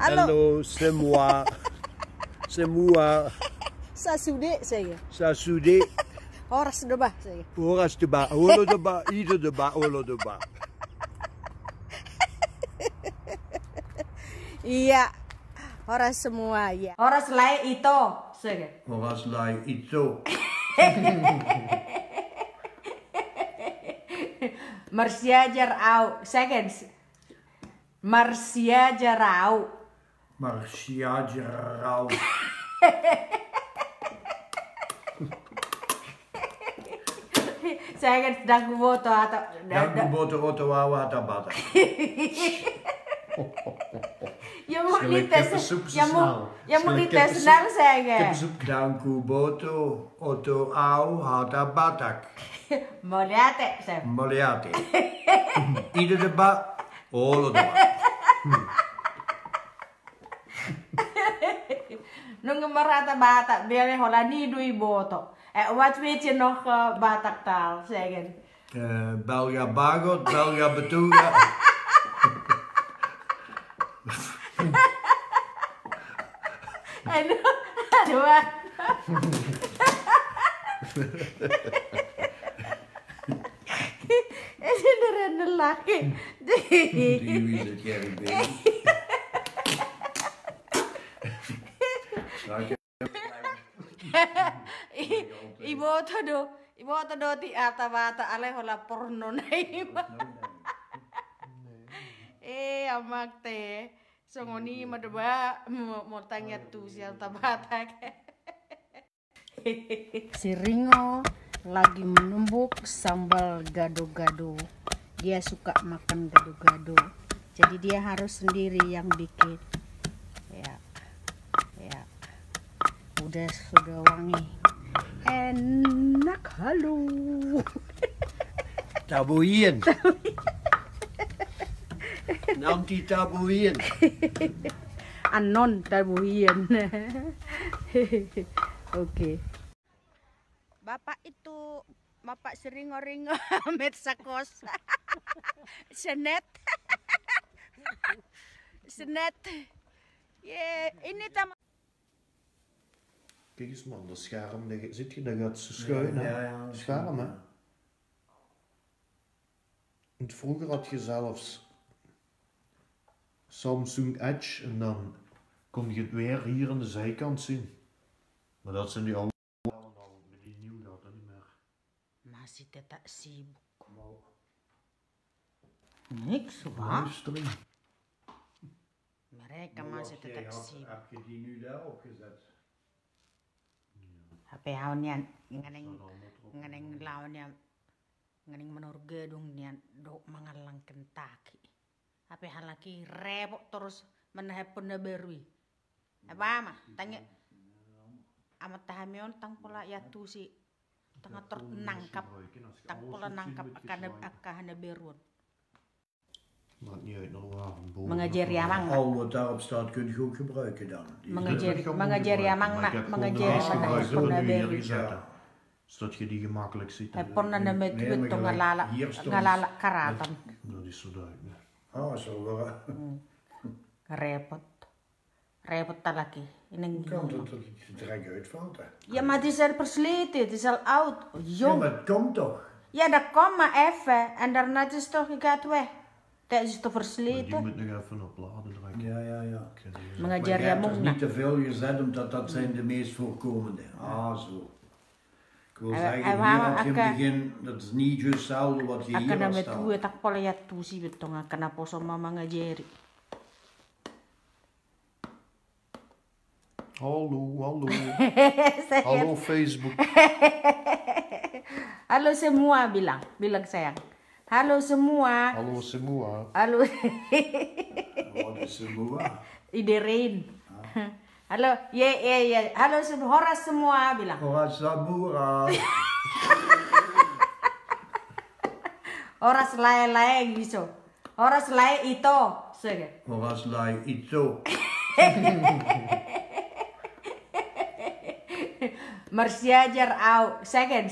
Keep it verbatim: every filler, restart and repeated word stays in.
Halo. Halo semua. Semua. Sasude, sege. Sasude. Horas do ba, sege. Horas do ba, olo do ba, ito do ba, olo do ba. Iya. Horas semua, iya. Horas lae, ito, sege. Horas lae, ito. Marsiajar au, sege. Marsiajar au. Marsiajar au. Sege, ndang huboto oto. Ndang huboto oto au hata Batak. Ya muk dites, ya muk dites nang, sege. Ndang huboto oto au hata Batak. Mauliate, sege. Mauliate. Ito do ba, olo do ba. Nunga marhata Batak be ale holan i do iboto. Eh, what we cino ke Batak tal, sege. Eh, balga bagot, balga betuga. Aduh, aduh. Ini beneran lelaki. Di wisata Caribbean. Sakit. I-, iboto do, iboto do di hata Batak, alai holan porno na i ma. Eh, amang te. Songon i ma do ba, mo-, molo tangiang tu si hata Batak. Si Ringo lagi menumbuk sambal gado-gado. Dia suka makan gado-gado. Jadi dia harus sendiri yang bikin. Ya. Ya. Udah, sudah wangi. Enak, halo. Tabo ian. Nanti tabo ian. Annon tabo ian. Oke. Bapak itu, Bapak Seringo-ringo, met sakos. Senet. Senet. Ye, ini tam- Kijk eens man, dat scherm, dat zit je, dat gaat zo schuin, hè? Ja, ja, dat is scherm, hè? Want vroeger had je zelfs Samsung Edge en dan kon je het weer hier aan de zijkant zien. Maar dat zijn die oude. Met die nieuwe gaat dat niet meer. Masih tetap sibuk. Niks, wa? Livestream. Mereka masih tetap sibuk. Heb je die nu daar opgezet? Hape au nian, nganeng, nganeng laho nian, nganeng manortor gedung nian, dohot mangallang Kentucky. Hape halak i repot torus manahepon na baru i. Eba ma, tangi. Amanta hami on ndang pola iantusi. Ndang tor nangkap. Ndang pola nangkap angka na, angka na baru on. Mengajari amang. Al wat daarop staat kun je ook gebruiken dan. Mengajari, mengajari amang na, mengajari amang na. Zodat je die gemakkelijk ziet. Hij pernah nama itu ngalala, ngalala karatan. Dat is zo duidelijk. Ah, zo wel. Repot. Repot halak i. Kan dat het er drek uitvalt, hè? Ja, maar het is al versleten, het is al oud. Jong. Ja, maar het komt toch? Ja, dat komt maar even. En daarna is het toch, gaat weg. Dat is toch versleten? Maar die moet nog even opladen, drek. Ja, ja, ja. Mengajari amang na. Niet te veel gezet, omdat dat zijn de meest voorkomende. Ah, zo. Ik wil zeggen, hier had je in het begin, dat is niet juist hetzelfde wat je hier had staan. Angka na met gue tak pola iantusi betong angka na poso ma mengajari. Halo, halo. Halo, Facebook. Halo semua, bilang. Bilang, sayang. Halo semua. Halo semua. Halo. Halo semua. Iderain. Halo, ye, ye, ye. Halo semua. Horas semua, bilang. Horas semua. Horas lae, lae, gitu. Horas lae, ito. Sege. Horas lae, ito. Marsiajar au. Sege.